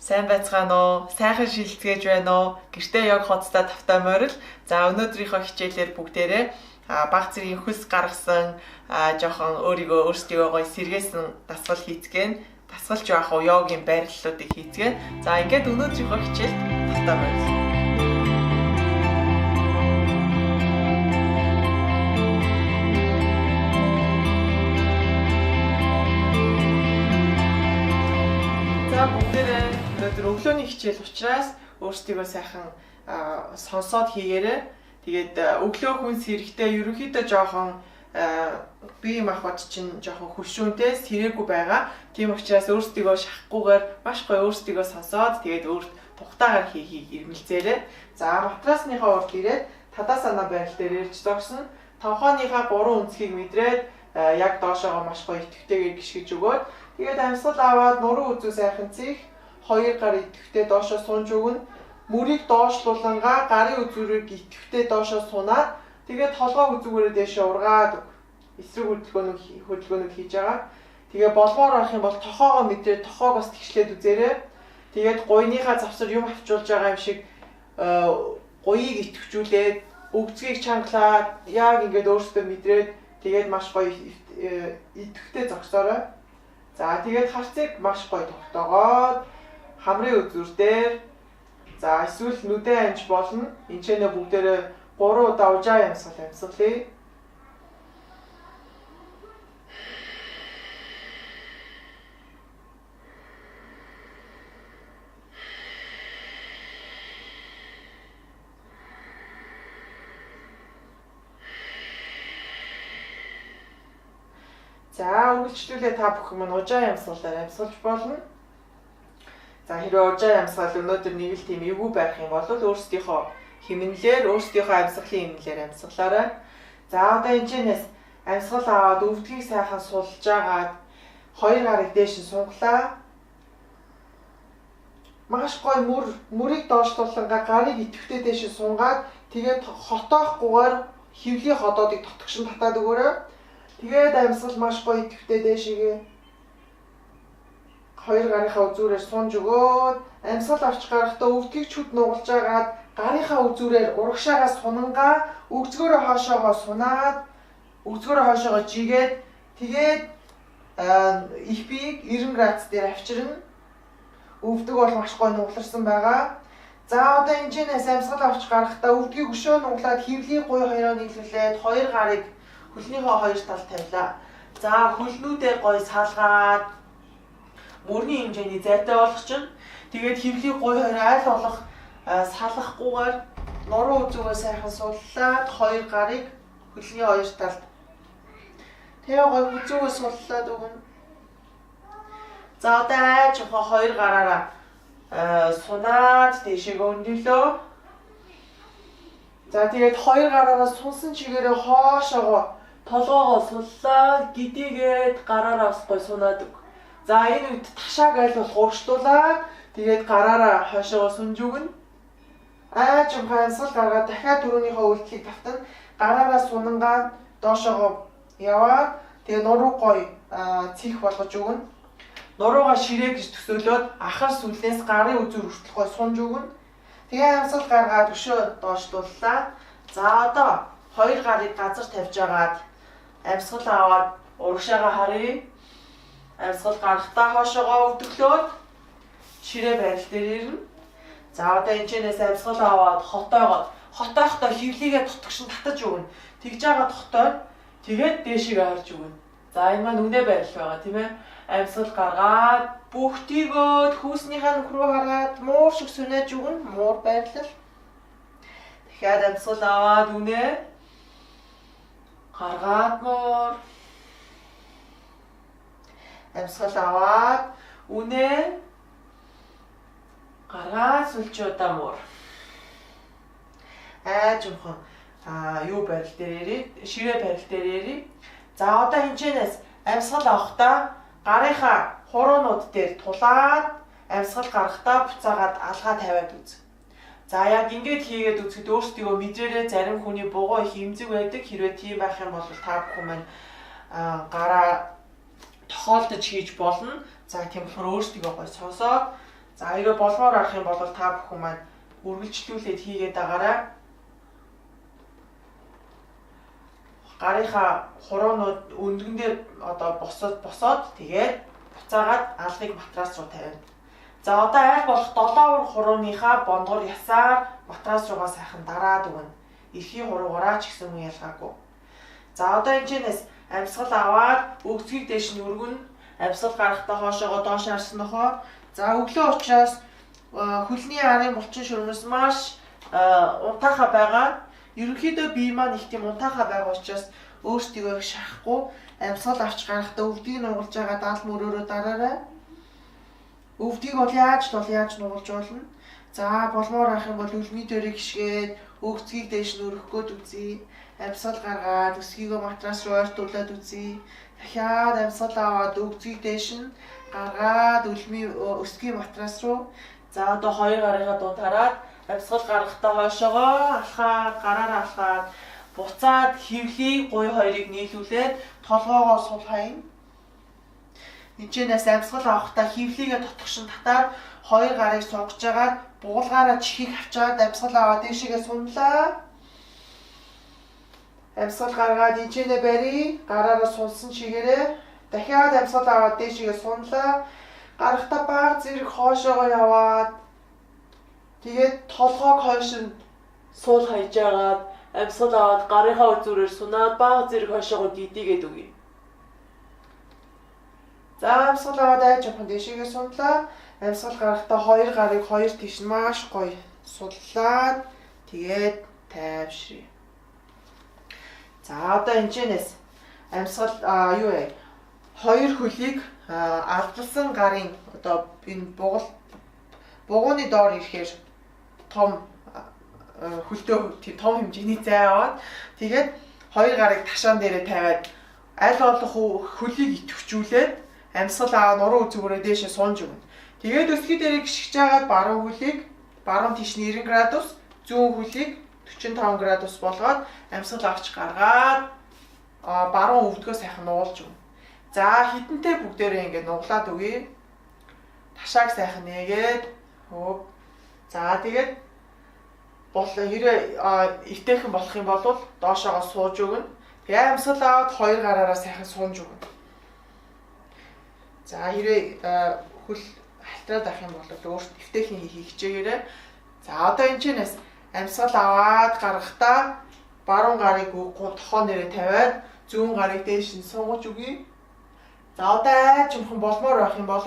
Сайн байцгаана уу? Сайхан шилцгээж байна уу? Гэртээ яг хоцтой тавтай морил. За өнөөдрийнхөө хичээлээр бүгдээрээ баг зэргийн хөлс гаргасан жоохон өөрийгөө өөрсдийгөө гоё сэргээсэн дасгал хийцгэн. Дасгалч яах вэ? Йогийн байрлалуудыг хийцгэн. За ингээд өнөөдрийнхөө хичээлд тавтай морил. За бүгдээрээ өнөөдөр өглөөний хичээл учраас өөрсдийгөө сайхан сонсоод хийгээрэй. Тэгээд өглөө хүн сэрэхдээ ерөнхийдөө жоохон бие махбод чинь жоохон хөшүүнтэй сэрээгүй байгаа. Тийм учраас өөрсдийгөө шахахгүйгээр маш гоё өөрсдийгөө сонсоод тэгээд өөрт тухтаагаар хийхийг ирмэлзээрэй. За матрасныхаа урд ирээд тадаа санаа байрал дээр ирж зогсно. Тонхооныхаа гурван өнцгийг мэдрээд яг доошоогоо маш гоё идэвхтэйгээр гიშгэж өгөөд тэгээд амьсгал аваад нуруу үзүү сайхан цэх хоёр гар идэвхтэй доошоо сунж өгнө. Мөрийг доошлуулангаа гарын үзүүрийг идэвхтэй доошоо сунаад тэгээд толгой үзүүгээрээ дээшээ ургаад өг. Эсрэг хөдөлгөөнүүд хийж байгаа. Тэгээ болмоор байх юм бол тохоогоо мэдрээд тохоог бас тэгшлээд үзээрэй. Тэгээд гуйныхаа завсар юм авчулж байгаа юм шиг гуйыг идэвхжүүлээд өгцгийг чангалаад яг ингээд өөрсдөө мэдрээд тэгээд маш гоё идэвхтэй зогсоорой. За тэгээд харцыг маш гоё тогтоогоод хамрын үзүүр дээр за эсвэл нүдэн анж болно. Энд ч нэ бүгдээрээ 3 удаа ужаа амьсгал амьсгалъя. За үргэлжлүүлээ та бүхэн маань ужаа амьсгалаар амьсгалж болно. За хэрвээ ужаа амьсгал өнөөдөр нэг л тийм эвгүй байх юм бол өөрсдийнхөө хэмнэлээр өөрсдийнхөө амьсгалын хэмнэлээр амьсгалаарай. За одоо энэ чэнэс амьсгал аваад өвдгийг сайхан сулж агаад хоёр гарыг дээш нь сунгалаа. Маш гоё мөрийг доошлуулангаа гарыг идэвхтэй дээш нь сунгаад тэгээд хотоохгүйгээр хөвлийн ходоодыг дотгошин татаад өгөөрэй. Тэгээд амьсгал маш гоё идэвхтэй дээшээгээ хоёр гарынхаа үзүүрээр сунж өгөөд амьсгал авч гарахдаа өвдгийг чүд нугалж агаад гарынхаа үзүүрээр урагшаага сунангаа өгцгөөрөө хоошоогоо сунаад өгцгөөрөө хоошоогоо жигээд тэгээд их биеийг 90 градус дээр авчирна. Өвдөг бол маш гоё нугаларсан байгаа. За одоо энэ чэнэс амьсгал авч гарахдаа өвдгийг өшөө нугалаад хөвлийн гуй хоёроо нийлүүлээд хоёр гарыг хөлнийхөө хоёр талд тавилаа. За хөлнүүдээ гоё салгаад мөрний хэмжээний зайтай болгочихно. Тэгээд хөвлийн гуй хоёр аль болох салахгүйгээр нуруу үзүүгээ сайхан суллаад хоёр гарыг хөлний хоёр талд тэгээ гоё үзүүгээ суллаад өгнө. За одоо айж ухаа хоёр гараараа сунаад дээшээ өндөглөө. За тэгээд хоёр гараараа сунсан чигээрээ хоошоогоо толгоогоо суллаад гидийгээд гараараа бас гоё сунаад өг. За энэ үед ташааг аль болох урагшлуулаад тэгээд гараараа хойшоогоо сүнж өгнө. Айж ухаансал гаргаад дахиад түрүүнийхөө үйлдэлийг давтана. Гараараа сунангаа доошоогоо яваад тэгээд нуруу гоё цэх болгож өгнө. Нуруугаа ширээ гэж төсөөлөөд ахар сүлнээс гарын үзүүр хүртэл гоё сунж өгнө. Тэгээ амьсгал гаргаад өшөө доошлууллаа. За одоо хоёр гарыг газар тавьж агаад амьсгал аваад урагшаага харъя. Амьсгал гарахдаа хоошоогоо өвдөглөөд ширээ байрал дээр ирнэ. За одоо энэ чэнэс амьсгал аваад хотоогоод хотоохтой хөвлийгээ тутагшин татаж өгнө. Тэгж жагаад хотойд тэгээд дээшээ харж өгнө. За энэ маань үнэ байрал байгаа тийм ээ. Амьсгал гаргаад бүхтийгөөд хүүснийхээ нүх рүү хараад муур шиг сүнэж өгнө. Муур байрлал. Дахиад амьсгал аваад үнэ гаргаад муур. Амьсгал аваад үнэ гаргаад сүлжээ муур. Айж өмхөн юу байрал дээр ирээ? Ширээ байрал дээр ирээ. За одоо хинчэнэс амьсгал авахдаа гарынхаа хуруунууд дээр тулаад амьсгал гарахдаа буцаагаад алгаа тавиад үз. За яг ингэж хийгээд үзэхэд өөрсдийгөө мэдрээрээ зарим хүний бугуй их эмзэг байдаг. Хэрвээ тийм байх юм бол та бүхэн маань гараа тохиолдож хийж болно. За тийм болохоор өөрсдийгөө гоё сонсоод За хэрэг болмоор авах юм бол та бүхэн маань үргэлжлүүлээд хийгээд агаарай. Гарынхаа хуруунууд өндгөн дээр одоо босоод тэгээд буцаагаад алгыг матрас руу тавина. За одоо аль болох 7 ур хурууныхаа бондгор ясаар матрас руугаа сайхан дараад өгнө. Эрхий хуруугаараа ч гэсэн мөн ялгаагүй. За одоо энэ чэнэс амьсгал аваад өгцгийг дээш нь өргөнө. Амьсгал гарахдаа хоошоогоо доош харсан нохоо. За өглөө учраас хөлний арын булчин шөрмөс маш унтаахаа байгаа. Ерөнхийдөө бие маань их тийм унтаахаа байгаа учраас өөрсдийгөө их шахахгүй амьсгал авч гарахдаа өвдгийг нугалж байгаа даал мөрөөрөө дараарай. Өвдгийг бол яаж нугалж болно. За болмоор авах юм бол өлмийн дөрийг гიშгээд өгцгийг дээш нь өргөх гээд үзье. Амьсгал гаргаад өсгийгөө матрас руу ойртуулад үзье. Дахиад амьсгал аваад өгцгийг дээш нь гаргаад өлмийн өсгийн матрас руу. За одоо хоёр гарынхаа дунд хараад амьсгал гаргахдаа хойшоогоо алхаад гараараа алхаад буцаад хөвлийг гуй хоёрыг нийлүүлээд толгоогоо сул хаяна. Энэчнээс амьсгал авахдаа хөвлийгээ тотгошин татаад хоёр гарыг сунгаж агаад буулгаараа чихийг авчаад амьсгал аваад дээшээгээ сунлаа. Амьсгал гаргаад энэчнээ барь, гараараа сунсан чигээрээ дахиад амьсгал аваад дээшээгээ сунлаа. Гарахдаа баг зэрэг хоошоогоо яваад тэгээд толгойг хойш нь суул хайж агаад амьсгал аваад гарынхаа үзүүрээр сунаад баг зэрэг хойшоогоо дидийгээд өгье. За амьсгал аваад айж явах нь дээшээгээ сунлаа. Амьсгал гарахдаа хоёр гарыг хоёр тийш нь маш гоё суллаад тэгээд тайвшрий. За одоо энэчнээс амьсгал юу вэ? Хоёр хөлийг алдлсан гарын одоо энэ бугууны доор ирэхээр том хөлтөө тийм том хэмжээний зай аваад тэгээд хоёр гарыг ташаан дээрээ тавиад аль болох хөлийг идэвхжүүлээд амьсгал аваа нуруу үзүүрээ дээшээ сунж өгнө. Тэгээд өсгий дээрээ гიშгэж агаад баруун хөлийг баруун тийш нь 90 градус, зүүн хөлийг 45 градус болгоод амьсгал авч гаргаад баруун өвдгөө сайхан нуулж өгнө. За хідэнтэй бүгдээрээ ингээд нуглаад өгье. Ташааг сайхан нээгээд хөв. За тэгээд бол хэрэг эвтэйхэн болох юм бол доошоогоо сууж өгнө. Тэгээ амьсгал аваад хоёр гараараа сайхан сунж өгнө. За хэрэг хөл халтраад авах юм бол өөрт эвтэйхэн хийхийг хичээгээрэй. За одоо энэ чэнэс амьсгал аваад гаргахдаа баруун гарыг тохон нэрээ тавиад зүүн гарыг дээш нь сунгаж өгье. За одоо айж юмхан болмоор байх юм бол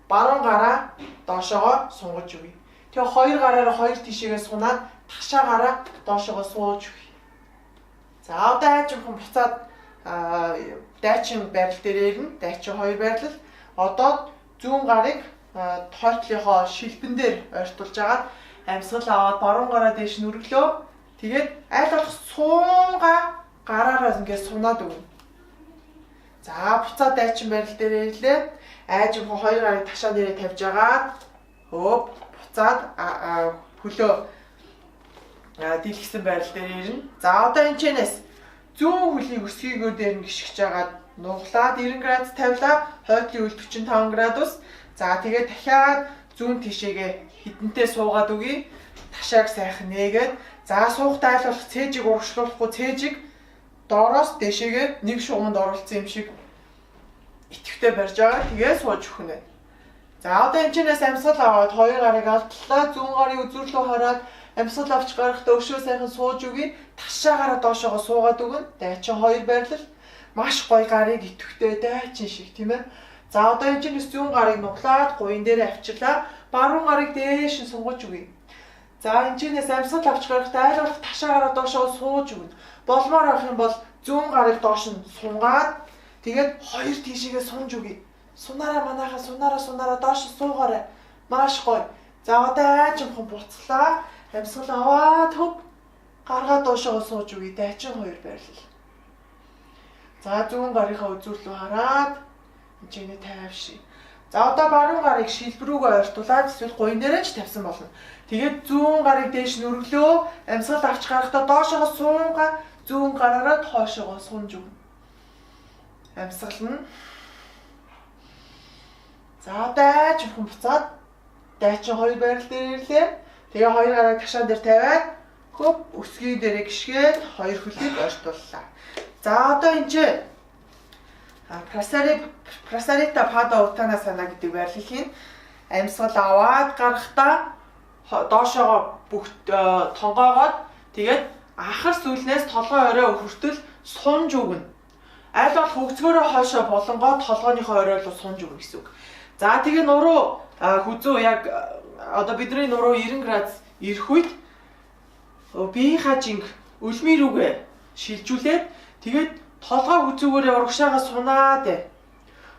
баруун гараа доошоогоо сунгаж өгье. Тэгээ хоёр гараараа хоёр тишээгээ сунаад ташаа гараа доошоогоо сууж өгье. За одоо айж юмхан буцаад дайчин байрлал дээр ирнэ. Дайчин хоёр байрлал. Одоо зүүн гарыг тойтлынхоо шилбэн дээр ойртуулж агаад амьсгал аваад баруун гараа дээш нь өргөлөө. Тэгээд аль болох суунга гараараа ингээд сунаад өгнө. За буцаад дайчин байрлал дээр ирлээ. Айж юмхан хоёр гарыг ташаа дээрээ тавьж агаад хөв буцаад хөлөө дийлгсэн байрлал дээр ирнэ. За одоо энэ чэнэс зүүн хөлийн өсгийгөө дээр нь гიშгэж агаад нуглаад 90 градус тавилаа. Хойдлын үл 45 градус. За тэгээд дахиад зүүн тишээгээ хідэнтэй суугаад өгье. Ташааг сайхан нээгээд за суухдаа аль болох цээжийг урагшлуулахгүй цээжийг доороос дээшээгээ нэг шугамд оруулсан юм шиг идэвхтэй барьж байгаа. Тэгээ сууж өгнө. За одоо энэ чэнэс амьсгал аваад хоёр гарыг алдлаа. Зүүн гарын үзүүр рүү хараад амьсгал авч гарахдаа өшөө сайхан сууж өгье. Ташаагаараа доошоогоо суугаад өгнө. Дайчин хоёр байрлал. Маш гоё гарыг идэвхтэй дайчин шиг тийм ээ. За одоо энэ чэнэс зүүн гарыг нуглаад гуян дээрээ авчирлаа. Баруун гарыг дээш нь сунгаж өгье. За энэ чэнэс амьсгал авч гарахдаа аль болох ташаагаараа доошоо сууж өгнө. Болмоор авах юм бол зүүн гарыг доош нь сунгаад тэгээд хоёр тийшээгээ сунж өгье. Сунаараа манайхаа сунаараа доош нь суугаарай. Маш гоё. За одоо айж юмхан буцлаа. Амьсгал аваад хөв гаргаад доошоо сууж өгье. Дайчин хоёр байрлал. За зүүн гарынхаа үзүүр рүү хараад энэ чэнэ тайвшрий. За одоо баруун гарыг шилбэр рүүгээ ойртуулаад эсвэл гуян дээрээ ч тавьсан болно. Тэгээд зүүн гарыг дээш нь өргөлөө. Амьсгал авч гарахдаа доошоогоо суунга зүүн гараараа тоошоогоо сунж өгнө. Амьсгална. За одоо айж юмхан буцаад Дайчин хоёр байрал дээр ирлээ. Тэгээ хоёр гарыг ташаан дээр тавиад хөп өсгийн дээрээ гიშгээд хоёр хөлийг ойртууллаа. За одоо энэ чи Прасарита Пада Уттанасана гэдэг байрлал хийн. Амьсгал аваад гарахдаа доошоогоо бүх тонгоогоод тэгээд ахар сүлнээс толгой орой хүртэл сунж өгнө. Аль болох хөгцгөөрөө хойшоо болонгоо толгойнхоо орой руу сунж өгнө гэсэн үг. За тэгээ нуруу хүзүү яг одоо бидний нуруу 90 градус ирэх үед биеийнхаа жинг өлмий рүүгээ шилжүүлээд тэгээд толгой хүзүүгээрээ урагшаага сунаад.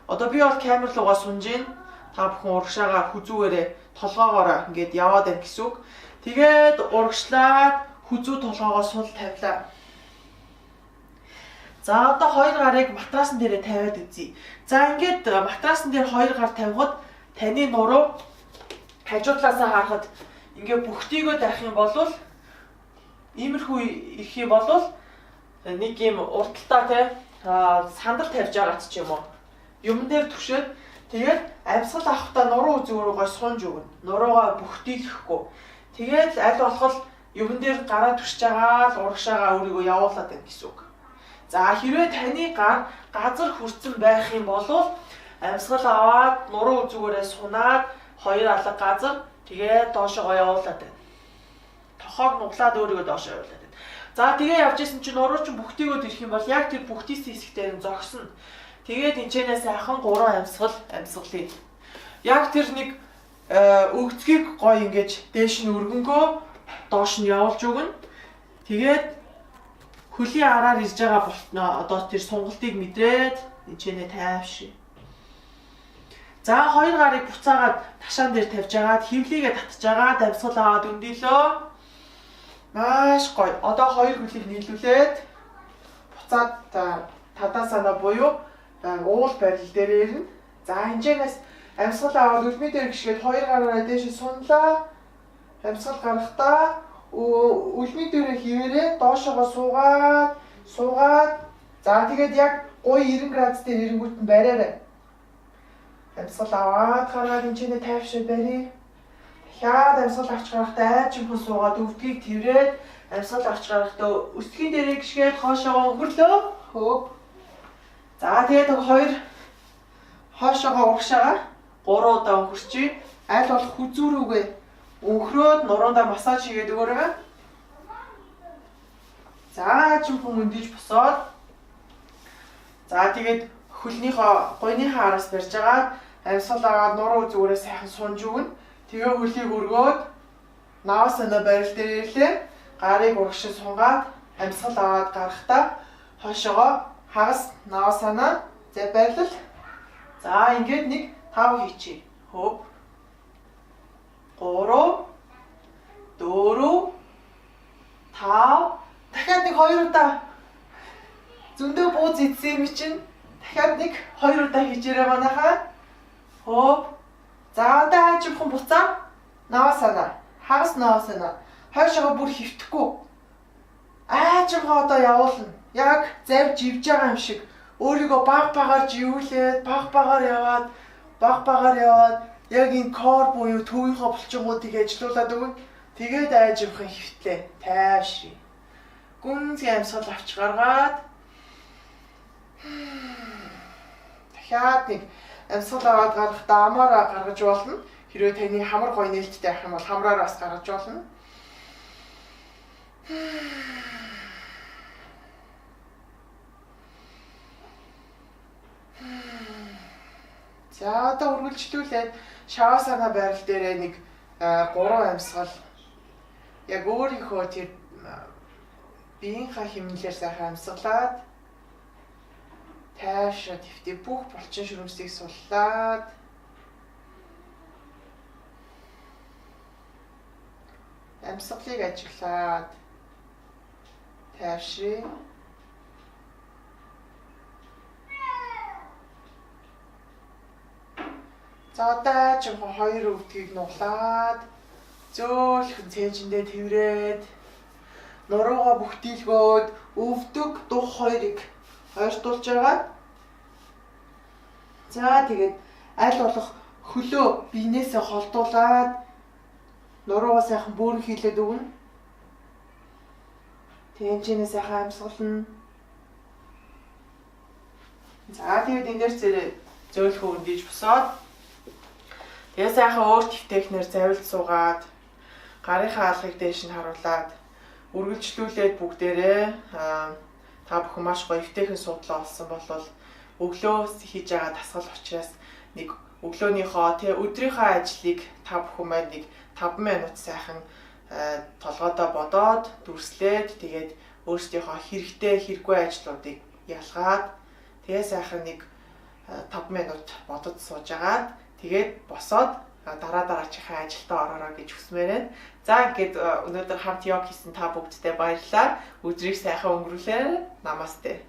Одоо би бол камер руугаа сунж гин. Та бүхэн урагшаага хүзүүгээрээ толгоогоороо ингээд яваад байна гэсэн үг. Тэгээд урагшлаад хүзүү толгоогоо сул тавилаа. За одоо хоёр гарыг матрасан дээрээ тавиад үзье. За ингээд матрасан дээр хоёр гар тавихад таны нуруу хажуу талаасаа харахад ингээд бүхтийгөө дарах юм бол иймэрхүү ирэх юм бол нэг юм урталтаа те сандал тавьж байгаа ч юм уу. Юмн дээр түшээд тэгээд амьсгал авахдаа нуруу үзүүр рүүгээ сунж өгнө. Нуруугаа бүхтийлэхгүй. Тэгээд аль болох юмн дээр гараа түшиж байгаа л урагшаага өөрийгөө явуулаад байна гэсэн үг. За хэрвээ таны гар газар хүрсэн байх юм бол амьсгал аваад нуруу үзүүгээрээ сунаад хоёр алга газар тэгээд доошоогоо явуулаад байна. Тохоог нуглаад өөрийгөө доошоо явуулаад байна. За тэгээ явж исэн чинь нуруу чинь бүхтийгөөд ирэх юм бол яг тэр бүхтийсэн хэсэгтэр нь зогсно. Тэгээд энэчнээ сайхан 3 амьсгал амьсгалыг. Яг тэр нэг өгцгийг гоё ингэж дээш нь өргөнгөө доош нь явуулж өгнө. Тэгээд хөлийн араар ирж байгаа болтноо одоо тэр сунгалтыг мэдрээд энэчнээ тайвшир. За хоёр гарыг буцаагаад ташаан дээр тавьж агаад хөвлийгээ татж агаад амьсгал аваад өндийлөө. Маш гоё. Одоо хоёр хөлийг нийлүүлээд буцаад тадаасана буюу уул барил дээр ирнэ. За энэчнээс амьсгал аваад өлмий дээр гიშгээд хоёр гараараа дээш сунлаа. Амьсгал гарахдаа өлмий дээрээ хിവэрээ доошоогоо суугаад суугаад за тэгээд яг гоё 90 градус дээр ирэнгүүт нь бариарай. Амьсгал аваад гараад энэчнээ тайвшраад барь. Дахиад амьсгал авч гарахдаа айчимхан суугаад өвдгийг тэрврээд амьсгал авч гарахдаа өсгийн дээрээ гიშгээд хоошоогоо өнгөрлөө. Хөп. За тэгээд хоёр хоошоогоо урагшаага 3 удаа өнгөрчий. Аль болох хүзүүрүүгээ өнгөрөөд нуруундаа массаж хийгээд өгөөрэй. За айчимхан өндөж босоод за тэгээд хөлнийхөө гуйныхаа араас барьж агаад амьсгал аваад нуруу зүгээрээ сайхан сунж өгнө. Тэгээ хөлийг өргөөд наваасана барил дээр ирлээ. Гарыг урагшин сунгаад амьсгал аваад гарахдаа хойшоогоо хагас наваасана за барилал. За ингээд нэг 5 хийчихье. Хөп. 3 4 5 дахиад нэг 2 удаа зөндөө бууз идсэн юм чинь дахиад нэг 2 удаа хийжээрэй манайхаа. Хөп. За одоо хайжимхан буцаа. Наваасана. Хагас наваасана. Хойшоогоо бүр хөвтөхгүй. Аажимхан одоо явуулна. Яг зав живж байгаа юм шиг өөрийгөө баг багаар живүүлээд баг багаар яваад баг багаар яваад яг энэ кор буюу төвийнхөө булчингуудыг ажилуулад өгнө. Тэгээд аажимхан хөвтлээ. Тайвшрий. Гүнзгий амьсгал авч гаргаад дахиад нэг амьсгал аваад гарахдаа амаараа гаргаж болно. Хэрвээ таны хамар гоё нээлттэй байх юм бол хамраараа бас гаргаж болно. За одоо үргэлжлүүлээд шавасана байрал дээрээ нэг 3 амьсгал яг өөрийнхөө тэр биеийнхаа хэмнэлээр сайхан амьсгалаад тайвшраад хэвтээ бүх булчин шүрмсийг суллаад амьсгалыг ажиглаад тайвшрий. За одоо жинхэнэ хоёр өвдгийг нуглаад зөөлхөн цээжиндээ тэрврээд нуруугаа бүхтийлгөөд өвдөг дух хоёрыг ойртуулж байгаа. За тэгээд аль болох Хөлөө биенээсээ холдуулаад нуруугаа сайхан бөөрөн хийлээд өгнө. Тэгээ энэ сайхан амьсгална. За, тэгээд энэ дээр зэрэг зөөлхөө өндийж босоод, тэгээ сайхан өөр твтэйхнэр завилд суугаад, гарынхаа алгыг дээш нь харуулад, үргэлжлүүлээд бүгдээрээ та бүхэн маш гоё эвтэйхэн суудлаа олсон болвол өглөө хийж байгаа дасгал учраас нэг өглөөнийхөө, тэ, өдрийнхөө ажлыг та бүхэн маань нэг 5 минут сайхан толгойдоо бодоод, дүрслээд, тэгээд өөрсдийнхөө хэрэгтэй, хэрэггүй ажлуудыг ялгаад, тэгээ сайхан нэг 5 минут бодож сууж агаад, тэгээд босоод дараа дараачихаа ажилдаа ороорой гэж хүсмээр байна. За, ингээд өнөөдөр хамт йог хийсэн та бүгдтэй баярлалаа. Өдрийг сайхан өнгөрүүлээрэй. Намасте.